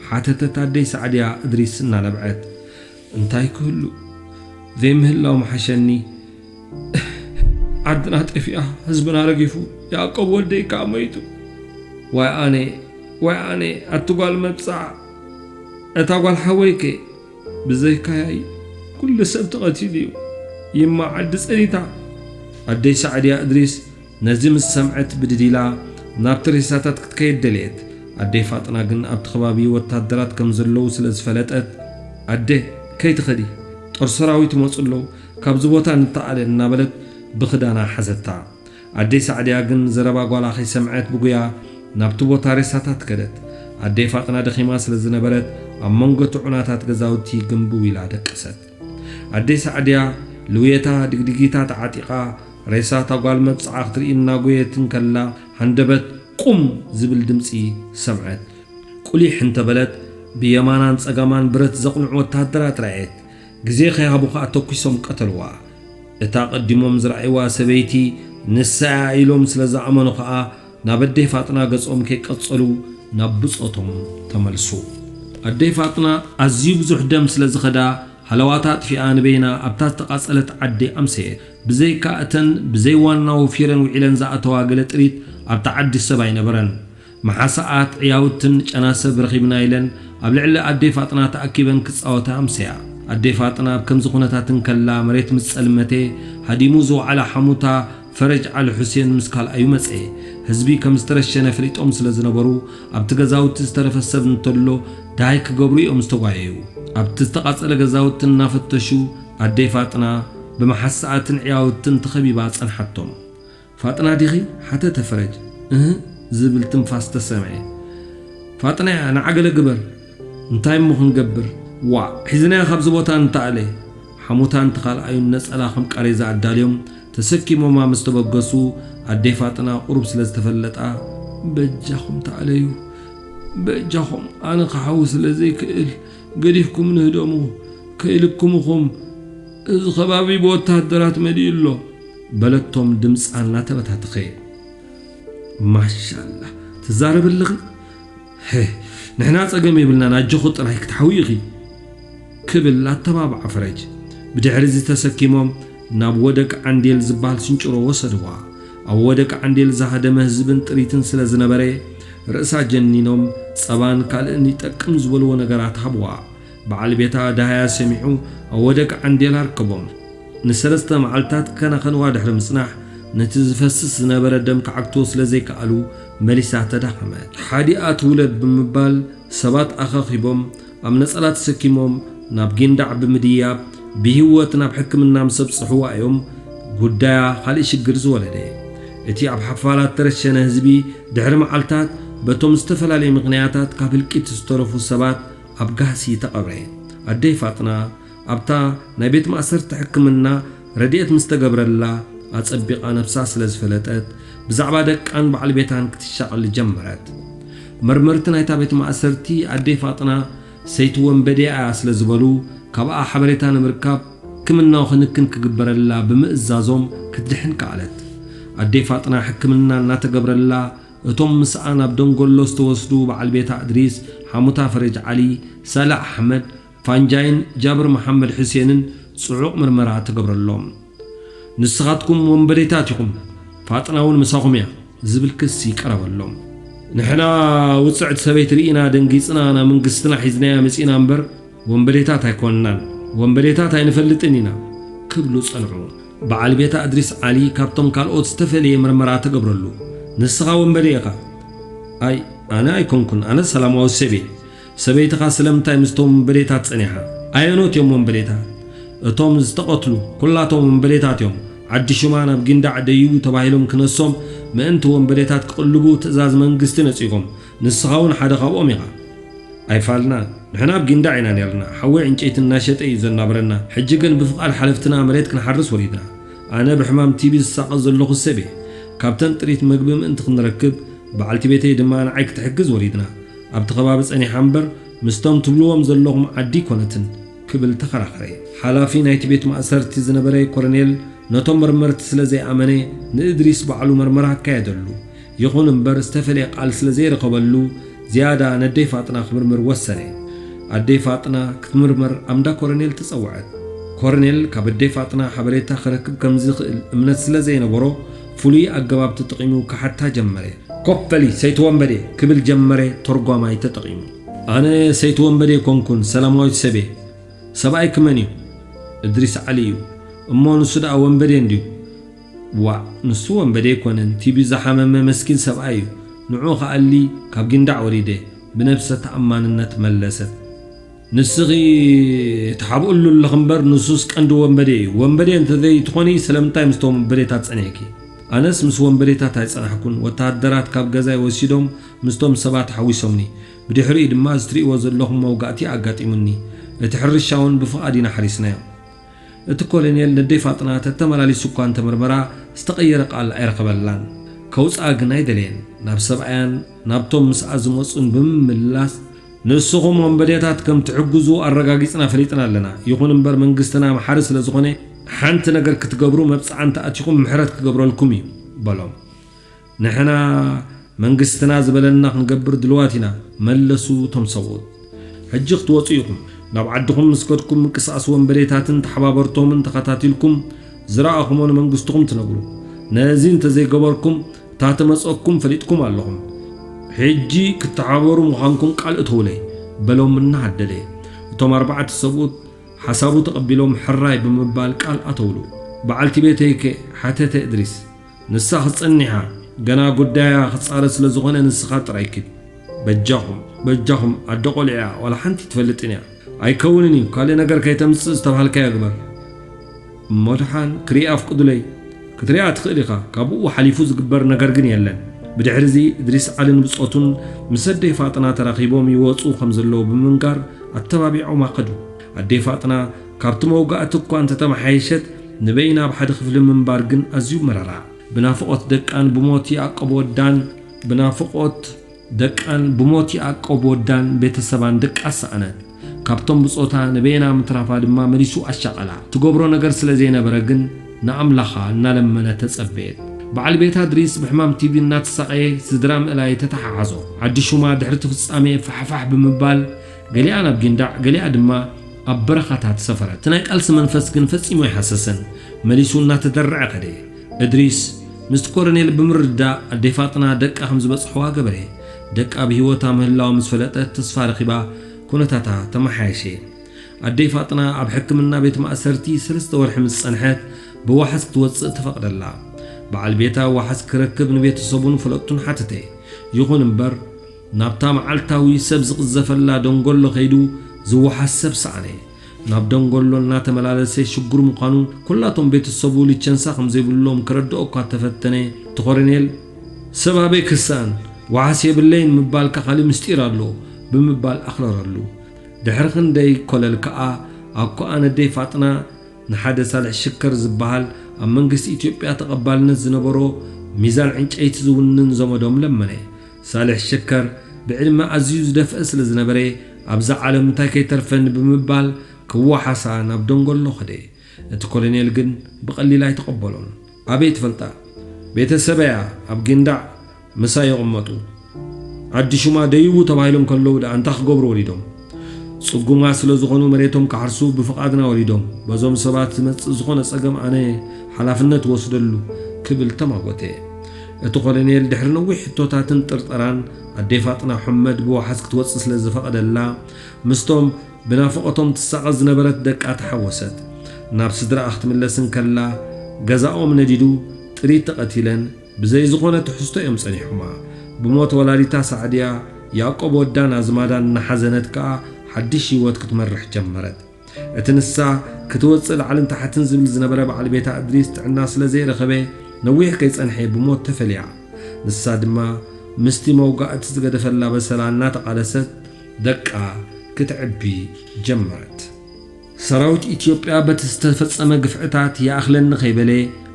ሓተተት ኣደይ ሳዕድያ እድሪስ እናነብዐት። "እንታይ ክህሉ? ዘይምህላው ምሓሸኒ። ዓድና ጠፊኣ፣ ህዝብና ረጊፉ፣ ያዕቆብ ወደይ ከኣ ሞይቱ። ዋይ ኣነ፣ ዋይ ኣነ፣ ኣቲ ጓል መብጻዓ፣ እታ ጓል ሓወይከ? ብዘይካያይ ኩሉ ሰብ ተቐቲሉ እዩ። ይማ ዓዲ ጸኒታ?" ኣደይ ሳዕድያ እድሪስ ነዚ ምስ ሰምዐት ብድድ ኢላ ናብቲ ሬሳታት ክትከይድ ደለየት። ኣደይ ፋጥና ግን ኣብቲ ከባቢ ወታደራት ከም ዘለዉ ስለ ዝፈለጠት፣ "ኣደ፣ ከይትኸዲ፣ ጦር ሰራዊት ይመጹ ኣለዉ፣ ካብዚ ቦታ ንተኣለ" እናበለት ብኽዳና ሓዘታ። ኣደይ ሳዕድያ ግን ዘረባ ጓላ ከይሰምዐት ብጉያ ናብቲ ቦታ ሬሳታት ከደት። ኣደይ ፋጥና ደኺማ ስለ ዝነበረት ኣብ መንጎ እቲ ዑናታት ገዛውቲ ግንብው ኢላ ደቀሰት። ኣደይ ሳዕድያ ልውየታ ድግድጊታ ተዓጢቓ ሬሳ እታ ጓል መብጽዓ ክትርኢ እናጎየት እንከላ ሃንደበት ቁም ዝብል ድምጺ ሰምዐት። ቁሊሕ እንተበለት ብየማናን ጸጋማን ብረት ዘቕንዑ ወተሃደራት ረኣየት። ግዜ ከይሃቡ ከኣ ተኲሶም ቀተልዋ። እታ ቀዲሞም ዝረኣይዋ ሰበይቲ ንሳ እያ ኢሎም ስለ ዝኣመኑ ከኣ ናብ ኣደይ ፋጥና ገጾም ከይቀጸሉ ናብ ብጾቶም ተመልሱ። ኣደይ ፋጥና ኣዝዩ ብዙሕ ደም ስለ ዝኸዳ ሃለዋታ ኣጥፊኣ ንበይና ኣብታ ዝተቓጸለት ዓዲ ኣምሰየት። ብዘይካ እተን ብዘይ ዋና ወፊረን ውዒለን ዝኣተዋ ገለ ጥሪት ኣብታ ዓዲ ሰብ ኣይነበረን። መሓሳኣት ዕያውትን ጨና ሰብ ረኺብና ኢለን ኣብ ልዕሊ ኣደይ ፋጥና ተኣኪበን ክጻወታ ኣምሰያ። ኣደይ ፋጥና ኣብ ከምዚ ኩነታት እንከላ መሬት ምስ ጸልመተ ሃዲሙ ዝወዓለ ሓሙታ ፈረጅ ዓሊ ሑሴን ምስ ካልኣዩ መጸ። ህዝቢ ከም ዝተረሸነ ፈሊጦም ስለ ዝነበሩ ኣብቲ ገዛውቲ ዝተረፈ ሰብ እንተሎ ደሃይ ክገብሩ እዮም ዝተጓየዩ። ኣብቲ ዝተቓጸለ ገዛውቲ እናፈተሹ ኣደይ ፋጥና ብመሓሳኣትን ዕያውትን ተኸቢባ ጸንሓቶም። "ፋጥና ዲኺ?" ሓተተ ፈረጅ። "እህ" ዝብል ትንፋስ ተሰምዐ። "ፋጥና እያ፣ ንዓ ገለ ግበር።" "እንታይ እሞ ክንገብር?" "ዋእ፣ ሒዝናያ ካብዚ ቦታ ንተኣለ።" ሓሙታን ተኻልኣዩን ነጸላ ከም ቃሬዛ ኣዳልዮም ተሰኪሞማ ምስ ተበገሱ፣ ኣደይ ፋጥና ቁሩብ ስለ ዝተፈለጣ፣ "በጃኹም ተኣለዩ፣ በጃኹም፣ ኣነ ክሓዊ ስለ ዘይክእል፣ ገዲፍኩም ንህደሙ፣ ከይልክሙኹም፣ እዚ ከባቢ ብወተሃደራት መሊኡ ኣሎ" በለቶም ድምጻ እናተበታተኸ። "ማሻላ፣ ትዛረቢ ኣለኺ? ሄ፣ ንሕና ጸገም የብልናን፣ ኣጆኺ ጥራይ ክትሓዊ ኢኺ" ክብል ኣተባብዓ ፈረጅ። ብድሕሪ እዚ ተሰኪሞም ናብ ወደቅ ዓንዴል ዝበሃል ስንጭሮ ወሰድዋ። ኣብ ወደቅ ዓንዴል ዝሃደመ ህዝብን ጥሪትን ስለ ዝነበረ፣ ርእሳ ጀኒኖም ጸባን ካልእን ይጠቅም ዝበልዎ ነገራት ሃብዋ። በዓል ቤታ ደሃያ ሰሚዑ ኣብ ወደቅ ዓንዴል ኣርከቦም። ንሰለስተ መዓልታት ከናኸንዋ ድሕሪ ምጽናሕ፣ ነቲ ዝፈስስ ዝነበረ ደም ክዓግትዎ ስለ ዘይከኣሉ፣ መሊሳ ተዳኸመት። ሓዲኣ ትውለድ ብምባል ሰባት ኣኻኺቦም ኣብ ነጸላ ተሰኪሞም ናብ ጊንዳዕ ብምድያብ፣ ብህይወት ናብ ሕክምና ምስ ኣብጽሕዋ እዮም ጉዳያ ካልእ ሽግር ዝወለደ። እቲ ኣብ ሓፋላት ተረሸነ ህዝቢ ድሕሪ መዓልታት በቶም ዝተፈላለዩ ምኽንያታት ካብ ህልቂት ዝተረፉ ሰባት ኣብ ጋህሲ ተቐብረ። ኣደይ ፋጥና ኣብታ ናይ ቤት ማእሰርቲ ሕክምና ረድኤት ምስ ተገብረላ ኣጸቢቓ ነብሳ ስለ ዝፈለጠት ብዛዕባ ደቃን በዓል ቤታን ክትሻቐል ጀመረት። መርመርቲ ናይታ ቤት ማእሰርቲ ኣደይ ፋጥና ሰይቲ ወንበዴ እያ ስለ ዝበሉ ካብኣ ሓበሬታ ንምርካብ ሕክምናዊ ክንክን ክግበረላ ብምእዛዞም ክትድሕን ከኣለት። ኣደይ ፋጥና ሕክምና እናተገብረላ እቶም ምስኣ ናብ ደንጎሎ ዝተወስዱ በዓል ቤታ እድሪስ፣ ሓሙታ ፈረጅ ዓሊ፣ ሳላ ኣሕመድ፣ ፋንጃይን ጃብር መሓመድ ሑሴንን ጽዑቕ ምርመራ ተገብረሎም። "ንስኻትኩም ወንበዴታት ኢኹም፣ ፋጥና እውን ምሳኹም እያ" ዝብል ክሲ ቀረበሎም። "ንሕና ውጽዕቲ ሰበይቲ ርኢና ደንጊጽና ናብ መንግስትና ሒዝናያ መጺእና እምበር ወንበዴታት ኣይኮንናን፣ ወንበዴታት ኣይንፈልጥን ኢና" ክብሉ ጸንሑ። በዓል ቤታ እድሪስ ዓሊ ካብቶም ካልኦት ዝተፈለየ ምርመራ ተገብረሉ። "ንስኻ ወንበዴ ኢኻ?" "ኣይ፣ ኣነ ኣይኮንኩን፣ ኣነ ሰላማዊ ሰብ እየ። ሰበይትኻ ስለምንታይ ምስቶም ወንበዴታት ጸኒሓ?" "ኣየኖት እዮም ወንበዴታት?" "እቶም ዝተቐትሉ፣ ኩላቶም ወንበዴታት እዮም። ዓዲ ሹማ ናብ ጊንዳዕ ደይቡ ተባሂሎም ክነሶም ምእንቲ ወንበዴታት ክቕልቡ ትእዛዝ መንግስቲ ነጺጎም። ንስኻ እውን ሓደ ካብኦም ኢኻ። ኣይፋልናን፣ ንሕና ኣብ ጊንዳዕ ኢና ነርና። ሓዊ ዕንጨይቲ እናሸጠ እዩ ዘናብረና። ሕጂ ግን ብፍቓድ ሓለፍትና መሬት ክንሓርስ ወሪድና። ኣነ ብሕማም ቲቢ ዝሳቐ ዘለኹ ሰብ እየ። ካብተን ጥሪት መግቢ ምእንቲ ክንረክብ፣ በዓልቲ ቤተይ ድማ ንዓይ ክትሕግዝ ወሪድና። ኣብቲ ከባቢ ጸኒሓ እምበር፣ ምስቶም ትብልዎም ዘለኹም ዓዲ ኣይኮነትን ክብል ተኸራኸረ። ሓላፊ ናይቲ ቤት ማእሰርቲ ዝነበረ ኮረኔል ነቶም መርመርቲ ስለ ዘይኣመነ፣ ንእድሪስ ባዕሉ መርመራ ኣካየደሉ። ይኹን እምበር፣ ዝተፈልየ ቃል ስለ ዘይረኸበሉ፣ ዝያዳ ነደይ ፋጥና ክምርምር ወሰነ። ኣደይ ፋጥና ክትምርመር ኣብ እንዳ ኮረኔል ተጸውዐት። ኮረኔል ካብ ኣደይ ፋጥና ሓበሬታ ክረክብ ከም ዝኽእል እምነት ስለ ዘይነበሮ፣ ፍሉይ ኣገባብ ተጠቒሙ ክሓታ ጀመረ። "ኮፍ በሊ ሰይቲ ወንበዴ" ክብል ጀመረ፣ ተርጓማይ ተጠቒሙ። "ኣነ ሰይቲ ወንበዴ ኣይኮንኩን፣ ሰላማዊት ሰብ እየ። ሰብኣይኪ መን እዩ?" "እድሪስ ዓሊ እዩ።" "እሞ ንሱ ደኣ ወንበዴ እንድዩ?" "ዋእ፣ ንሱ ወንበዴ ኣይኮነን፣ ቲቢ ዝሓመመ መስኪን ሰብኣይ እዩ። ንዕኡ ክኣሊ ካብ ጊንዳዕ ወሪደ" ብነብሰ ተኣማንነት መለሰት። "ንስኺ ትሓብእሉ ኣለኺ እምበር፣ ንሱስ ቀንዲ ወንበዴ እዩ። ወንበዴ እንተዘይትኾኒ፣ ስለምንታይ ምስቶም ወንበዴታት ጸኒሕኪ?" "ኣነስ ምስ ወንበዴታት ኣይጸናሕኩን። ወተሃደራት ካብ ገዛይ ወሲዶም ምስቶም ሰባት ሓዊሶምኒ። ብድሕሪኡ ድማ እዚ ትርእይዎ ዘለኹም መውጋእቲ ኣጋጢሙኒ። እቲ ሕርሻ እውን ብፍቓድ ኢና ሓሪስናዮ።" እቲ ኮሎኔል ነደይ ፋጥና ተተመላሊሱ እኳ እንተመርመራ፣ ዝተቐየረ ቃል ኣይረኸበላን። ከውጽኣ ግን ኣይደለየን። ናብ ሰብኣያን ናብቶም ምስኣ ዝመጹን ብምምላስ፣ "ንስኹም ወንበዴታት ከም ትሕግዙ ኣረጋጊጽና ፈሊጥና ኣለና። ይኹን እምበር መንግስትና መሓሪ ስለ ዝኾነ፣ ሓንቲ ነገር ክትገብሩ መብጽዓ እንተኣቲኹም ምሕረት ክገብረልኩም እዩ" በሎም። "ንሕና መንግስትና ዝበለና ክንገብር ድልዋት ኢና" መለሱ እቶም ሰብኡት። "ሕጂ ክትወጹ ኢኹም። ናብ ዓድኹም ምስ ከድኩም ምንቅስቓስ ወንበዴታትን ተሓባበርቶምን ተኸታቲልኩም ዝረኣኹሞ ንመንግስትኹም ትነግሩ። ነዚ እንተዘይገበርኩም እታ ትመጸኩም ፈሊጥኩም ኣለኹም። ሕጂ ክትተሓባበሩ ምዃንኩም ቃል እተውለይ" በሎም እናሃደደ። እቶም ኣርባዕተ ሰብኡት ሓሳቡ ተቐቢሎም ሕራይ ብምባል ቃል ኣተውሉ። "በዓልቲ ቤተይከ?" ሓተተ እድሪስ። "ንሳ ክትጸንሕ እያ፣ ገና ጉዳያ ክጻረ ስለ ዝኾነ ንስኻ ጥራይ ኪድ። በጃኹም፣ በጃኹም፣ ኣደ ቆልዓ እያ፣ ዋላ ሓንቲ ትፈልጥን እያ። ኣይከውንን እዩ፣ ካልእ ነገር ከይተምጽእ ዝተባሃልካዮ ግበር። እሞ ደሓን ክርኢ ኣፍቅዱለይ። ክትሪኣ ትኽእል ኢኻ፣ ካብኡ ሓሊፉ ዝግበር ነገር ግን የለን።" ብድሕሪ እዚ እድሪስ ዓልን ብጾቱን ምስ ኣደይ ፋጥና ተራኺቦም ይወጹ ከም ዘለዉ ብምንጋር ኣተባቢዖም ኣኸዱ። ኣደይ ፋጥና ካብቲ መውጋእቲ እኳ እንተተመሓየሸት፣ ንበይና ኣብ ሓደ ክፍሊ ምንባር ግን ኣዝዩ መረራ። ብናፍቖት ደቃን ብሞት ይኣቀብ ወዳን፣ ብናፍቖት ደቃን ብሞት ይኣቀብ ወዳን ቤተሰባን ደቃ ሰኣነት። ካብቶም ብጾታ ንበይና ምትራፋ ድማ መሊሱ ኣሻቐላ። ትገብሮ ነገር ስለ ዘይነበረ ግን ንኣምላኻ እናለመነ ተጸበየት። በዓል ቤታ እድሪስ ብሕማም ቲቢ እናተሳቐየ ስድራ ምእላይ ተተሓሓዞ። ዓዲ ሹማ ድሕሪ እቲ ፍጻሜ ፋሕፋሕ ብምባል ገሊኣ ናብ ጊንዳዕ፣ ገሊኣ ድማ ኣብ በረኻታት ሰፈረት። እቲ ናይ ቃልሲ መንፈስ ግን ፈጺሙ ኣይሃሰሰን። መሊሱ እናተደርዐ ከደ። እድሪስ ምስቲ ኮረኔል ብምርድዳእ ኣደይ ፋጥና ደቃ ከም ዝበጽሕዋ ገበረ። ደቃ ብህይወታ ምህላዋ ምስ ፈለጠት ተስፋ ረኺባ ኩነታታ ተመሓየሸ። ኣደይ ፋጥና ኣብ ሕክምና ቤት ማእሰርቲ ሰለስተ ወርሒ ምስ ጸንሐት ብዋሕስ ክትወጽእ ተፈቕደላ። በዓል ቤታ ዋሕስ ክረክብ ንቤተሰቡን ፈለጥቱን ሓተተ። ይኹን እምበር ናብታ መዓልታዊ ሰብ ዝቕዘፈላ ደንጎሎ ከይዱ ዝወሓስ ሰብ ሰኣነ። ናብ ደንጎሎ እናተመላለሰ ሽጉር ምዃኑ ኩላቶም ቤተሰቡ ልቸንሳ ከም ዘይብሎም ከረድኦ እኳ ተፈተነ፣ እቲ ኮረኔል "ሰብ ኣበይ ክሰኣን? ወሓስ የብለይን ምባልካ ካልእ ምስጢር ኣሎ" ብምባል ኣኽረረሉ። ድሕሪ ክንደይ ኮለል ከኣ ኣኮኣ ነደይ ፋጥና ንሓደ ሳልሕ ሽከር ዝበሃል ኣብ መንግስቲ ኢትዮጵያ ተቐባልነት ዝነበሮ ሚዛን ዕንጨይቲ ዝውንን ዘመዶም ለመነ። ሳልሕ ሽከር ብዕድመ ኣዝዩ ዝደፍአ ስለ ዝነበረ፣ "ኣብዛ ዓለም እንታይ ከይተርፈኒ?" ብምባል ክወሓሳ ናብ ደንጎሎ ኸደ። እቲ ኮሎኔል ግን ብቐሊል ኣይተቐበሎን። "ኣበይ ትፈልጣ? ቤተሰበያ ኣብ ጊንዳዕ ምሳይ ይቕመጡ። ዓዲ ሹማ ደይቡ ተባሂሎም ከለዉ ደኣ እንታይ ክገብሩ ወሪዶም? ጽጉማት ስለ ዝኾኑ መሬቶም ክሓርሱ ብፍቓድና ወሪዶም። በዞም ሰባት ዝመጽእ ዝኾነ ጸገም ኣነ ሓላፍነት ወስደሉ" ክብል ተማጎተ። እቲ ኮሎኔል ድሕሪ ነዊሕ ሕቶታትን ጥርጠራን ኣደይ ፋጥና ሑመድ ብዋሕስ ክትወጽእ ስለ ዝፈቐደላ፣ ምስቶም ብናፍቖቶም ትሳቐ ዝነበረት ደቃ ተሓወሰት። ናብ ስድራኣ ክትምለስ እንከላ፣ ገዛኦም ነዲዱ፣ ጥሪት ተቐቲለን፣ ብዘይ ዝኾነ ትሕዝቶ እዮም ጸኒሖማ። ብሞት ወላዲታ ሳዕድያ፣ ያዕቆብ ወዳን ኣዝማዳን እናሓዘነት ከኣ፣ ሓድሽ ህይወት ክትመርሕ ጀመረት። እቲ ንሳ ክትወጽእ ላዕልን ታሕትን ዝብል ዝነበረ በዓል ቤታ እድሪስ ጥዕና ስለ ዘይረኸበ፣ ነዊሕ ከይጸንሐ ብሞት ተፈልያ። ንሳ ድማ ምስቲ መውጋእቲ ዝገደፈላ በሰላ እናተቓለሰት ደቃ ክትዕቢ ጀመረት። ሰራዊት ኢትዮጵያ በቲ ዝተፈጸመ ግፍዕታት ይኣኽለኒ ከይበለ፣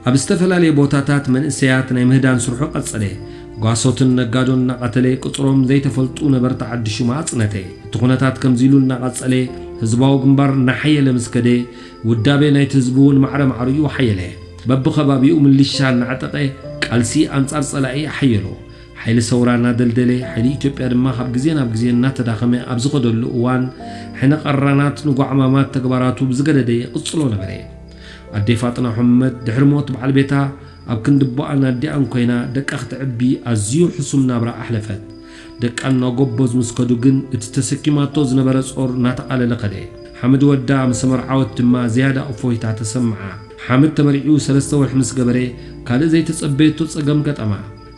ኣብ ዝተፈላለየ ቦታታት መንእሰያት ናይ ምህዳን ስርሑ ቀጸለ። ጓሶትን ነጋዶን እናቐተለ፣ ቅጽሮም ዘይተፈልጡ ነበርቲ ዓዲ ሹማ ኣጽነተ። እቲ ኩነታት ከምዚ ኢሉ እናቐጸለ፣ ህዝባዊ ግንባር እናሓየለ ምስ ከደ፣ ውዳቤ ናይቲ ህዝቢ እውን ማዕረ ማዕሪኡ ሓየለ። በብኸባቢኡ ምልሻ እናዕጠቐ፣ ቃልሲ ኣንጻር ጸላኢ ኣሓየሎ። ሓይሊ ሰውራ እናደልደለ፣ ሓይሊ ኢትዮጵያ ድማ ካብ ግዜ ናብ ግዜ እናተዳኸመ ኣብ ዝኸደሉ እዋን፣ ሕነ ቀራናት ንጓዕማማት ተግባራቱ ብዝገደደ ይቕጽሎ ነበረ። ኣደይ ፋጥና ሑመድ ድሕሪ ሞት በዓል ቤታ፣ ኣብ ክንዲ ኣቦኣን ኣዲኣን ኮይና ደቃ ክትዕቢ ኣዝዩ ሕሱም ናብራ ኣሕለፈት። ደቃ እናጎበዙ ምስ ከዱ ግን፣ እቲ ተሰኪማቶ ዝነበረ ጾር እናተቓለለ ከደ። ሓምድ ወዳ ምስ ኣመርዓወት ድማ ዝያዳ እፎይታ ተሰምዓ። ሓምድ ተመርዒኡ ሰለስተ ወርሒ ምስ ገበረ፣ ካልእ ዘይተጸበየቶ ጸገም ገጠማ።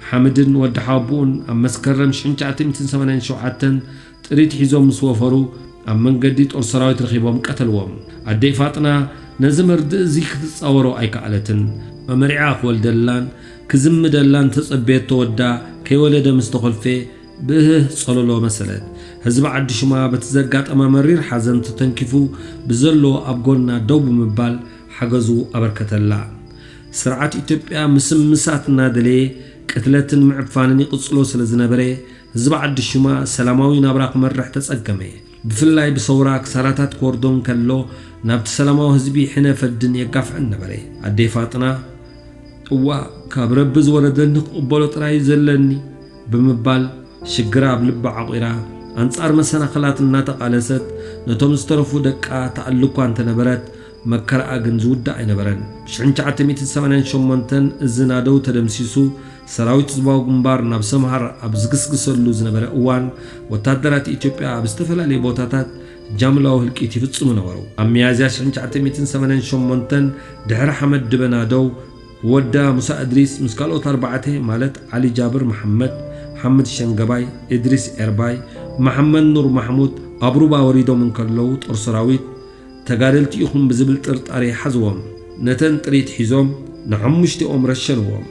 ሓምድን ወዲ ሓወቦኡን ኣብ መስከረም ሽሕን ትሽዓተ ሚእትን ሰማንያን ሸውዓተን ጥሪት ሒዞም ምስ ወፈሩ፣ ኣብ መንገዲ ጦር ሰራዊት ረኺቦም ቀተልዎም። ኣደይ ፋጥና ነዚ መርድእ እዚ ክትጻወሮ ኣይከኣለትን። መመርዒኣ ክወልደላን ክዝምደላን ተጸበየቶ ወዳ ከይወለደ ምስ ተኾልፌ ብእህህ ጸለሎ መሰለት። ህዝቢ ዓዲ ሹማ በቲ ዘጋጠማ መሪር ሓዘን ተተንኪፉ ብዘለዎ ኣብ ጎና ደው ብምባል ሓገዙ ኣበርከተላ። ስርዓት ኢትዮጵያ ምስምሳት እናደለየ ቅትለትን ምዕፋንን ይቕጽሎ ስለ ዝነበረ፣ ህዝቢ ዓዲ ሹማ ሰላማዊ ናብራ ክመርሕ ተጸገመ። ብፍላይ ብሰውራ ክሳራታት ክወርዶ እንከሎ፣ ናብቲ ሰላማዊ ህዝቢ ሕነ ፈድን የጋፍዕን ነበረ። ኣደይ ፋጥና፣ "እዋ፣ ካብ ረቢ ዝወረደኒ ክቕበሎ ጥራይ እዩ ዘለኒ" ብምባል፣ ሽግራ ኣብ ልባ ዓቑራ፣ ኣንጻር መሰናኽላት እናተቓለሰት፣ ነቶም ዝተረፉ ደቃ ተኣሊ እኳ እንተነበረት፣ መከራኣ ግን ዝውዳእ ኣይነበረን። ብሽሕን ትሽዓተ ሚእትን ሰማንያን ሸሞንተን እዚ ናደው ተደምሲሱ፣ ሰራዊት ህዝባዊ ግንባር ናብ ሰምሃር ኣብ ዝግስግሰሉ ዝነበረ እዋን፣ ወታደራት ኢትዮጵያ ኣብ ዝተፈላለየ ቦታታት ጃምላዊ ህልቂት ይፍጽሙ ነበሩ። ኣብ ሚያዝያ ሽሕን ትሽዓተ ሚእትን ሰማንያን ሸሞንተን ድሕሪ ሓመድ ድበ ናደው፣ ወዳ ሙሳ እድሪስ ምስ ካልኦት ኣርባዕተ፣ ማለት ዓሊ ጃብር መሓመድ፣ ሓምድ ሸንገባይ፣ እድሪስ ኤርባይ፣ መሓመድ ኑር ማሕሙድ ኣብ ሩባ ወሪዶም እንከለዉ፣ ጦር ሰራዊት ተጋደልቲ ኢኹም ብዝብል ጥርጣሬ ሓዝዎም። ነተን ጥሪት ሒዞም ንሓሙሽቲኦም ረሸንዎም።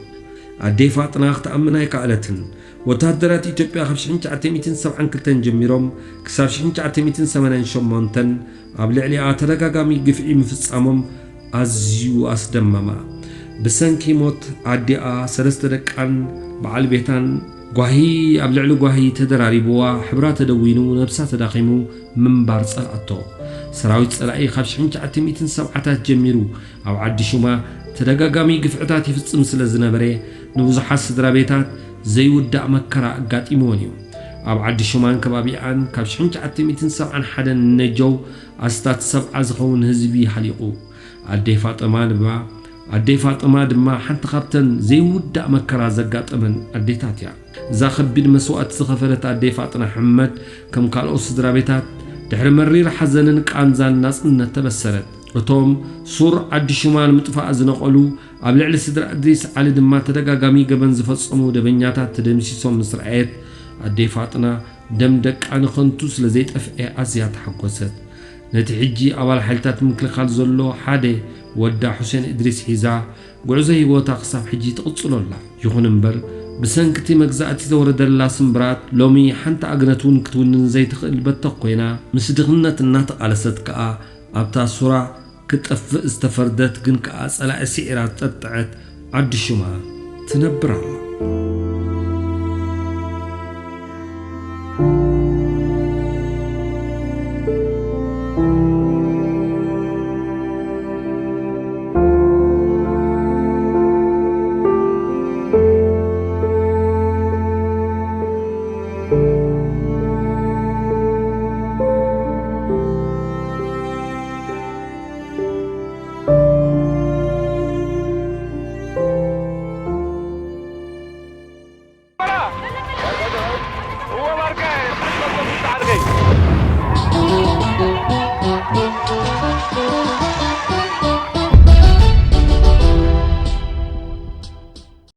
ኣደይ ፋጥና ክትኣምን ኣይከኣለትን። ወተሃደራት ኢትዮጵያ ካብ ሽሕን ትሽዓተ ሚእትን ሰብዓን ክልተን ጀሚሮም ክሳብ ሽሕን ትሽዓተ ሚእትን ሰማንያን ሸሞንተን ኣብ ልዕሊኣ ተደጋጋሚ ግፍዒ ምፍጻሞም ኣዝዩ ኣስደመማ። ብሰንኪ ሞት ኣዲኣ፣ ሰለስተ ደቃን በዓል ቤታን ጓሂ ኣብ ልዕሊ ጓሂ ተደራሪብዋ፣ ሕብራ ተደዊኑ፣ ነብሳ ተዳኺሙ ምንባር ጸልኣቶ። ሰራዊት ጸላኢ ካብ ሽሕን ትሽዓተ ሚእትን ሰብዓታት ጀሚሩ ኣብ ዓዲ ሹማ ተደጋጋሚ ግፍዕታት ይፍጽም ስለ ዝነበረ፣ ንብዙሓት ስድራ ቤታት ዘይውዳእ መከራ ኣጋጢምወን እዩ። ኣብ ዓዲ ሹማን ከባቢኣን ካብ ሽሕን ትሽዓተ ሚእትን ሰብዓን ሓደን ንነጀው ኣስታት ሰብዓ ዝኸውን ህዝቢ ሃሊቑ። ኣደይ ፋጥማ ድማ፣ ኣደይ ፋጥማ ድማ ሓንቲ ካብተን ዘይውዳእ መከራ ዘጋጠመን ኣዴታት እያ። እዛ ከቢድ መስዋእቲ ዝኸፈለት ኣደይ ፋጥና ሕመድ፣ ከም ካልኦት ስድራ ቤታት፣ ድሕሪ መሪር ሓዘንን ቃንዛን ናጽነት ተበሰረት። እቶም ሱር ዓዲ ሹማ ንምጥፋእ ዝነቐሉ፣ ኣብ ልዕሊ ስድራ እድሪስ ዓሊ ድማ ተደጋጋሚ ገበን ዝፈጸሙ ደበኛታት ተደምሲሶም ምስ ረኣየት፣ ኣደይ ፋጥና ደም ደቃ ንኸንቱ ስለ ዘይጠፍኤ ኣዝያ ተሓጎሰት። ነቲ ሕጂ ኣባል ሓይልታት ምክልኻል ዘሎ ሓደ ወዳ ሑሴን እድሪስ ሒዛ፣ ጉዕዞ ህይወታ ክሳብ ሕጂ ትቕጽሎ ኣላ። ይኹን እምበር፣ ብሰንኪ እቲ መግዛእቲ ዘወረደላ ስምብራት፣ ሎሚ ሓንቲ ኣግነት እውን ክትውንን ዘይትኽእል በተኽ ኮይና፣ ምስ ድኽነት እናተቓለሰት ከኣ፣ ኣብታ ሱራ ክትጠፍእ ዝተፈርደት ግን ከኣ ጸላኢ ስዒራ ዝጠጥዐት ዓዲ ሹማ ትነብር ኣላ።